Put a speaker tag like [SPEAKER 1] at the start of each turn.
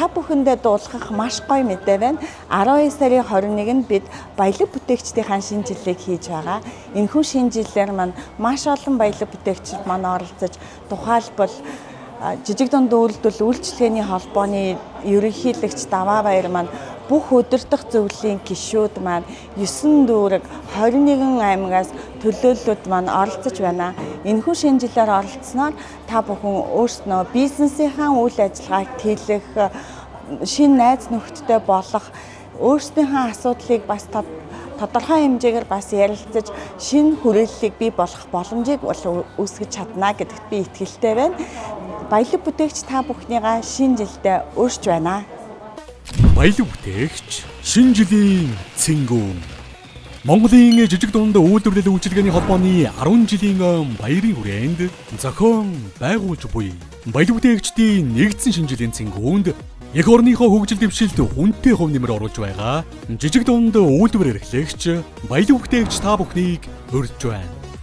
[SPEAKER 1] Та бүхэндээ дуулгах маш гоё мэдээ байна. 12 сарын 21-нд бид баялаг бүтээгчдийн шинэ жилийг хийж байгаа. Энэхүү шинэ жилээр маань маш олон баялаг бүтээгчид маань оролцож, тухайлбал жижиг дунд үйлдэл үйлчилгээний холбооны ерөнхийлөгч Даваа Баяр маань, бүх удирдах зөвлөлийн гишүүд маань, 9 дүүрэг, 21 аймагаас төлөөллүүд маань оролцож байна. Энэхүү шинэ жилээр оролцсноор та бүхэн өөрснөө бизнесийнхаа үйл ажиллагааг тэлэх, шинэ найз нөхдөдтэй болох, өөрсдийнхөө асуудлыг бас тодорхой хэмжээгээр бас ярилцаж, шинэ хүрээллийг бий болгох боломжийг бол үүсгэж чадна гэдэгт би итгэлтэй байна. Баялаг бүтээгч та бүхнийгаа шинэ жилдээ урьж байна.
[SPEAKER 2] Баялаг бүтээгч шинэ жилийн цэнгүүн. Монголын жижиг дунд үйлдвэрлэл үйлчилгээний холбооны 10 жилийн баярын хүрээнд зохион байгуулж буй баялаг бүтээгчдийн нэгдсэн шинэ жилийн цэнгүүнд эх орныхоо хөгжил дэвшилд үнэтэй хувь нэмэр оруулж байгаа жижиг дунд үйлдвэр эрхлэгч баялаг бүтээгч та бүхнийг урьж байна.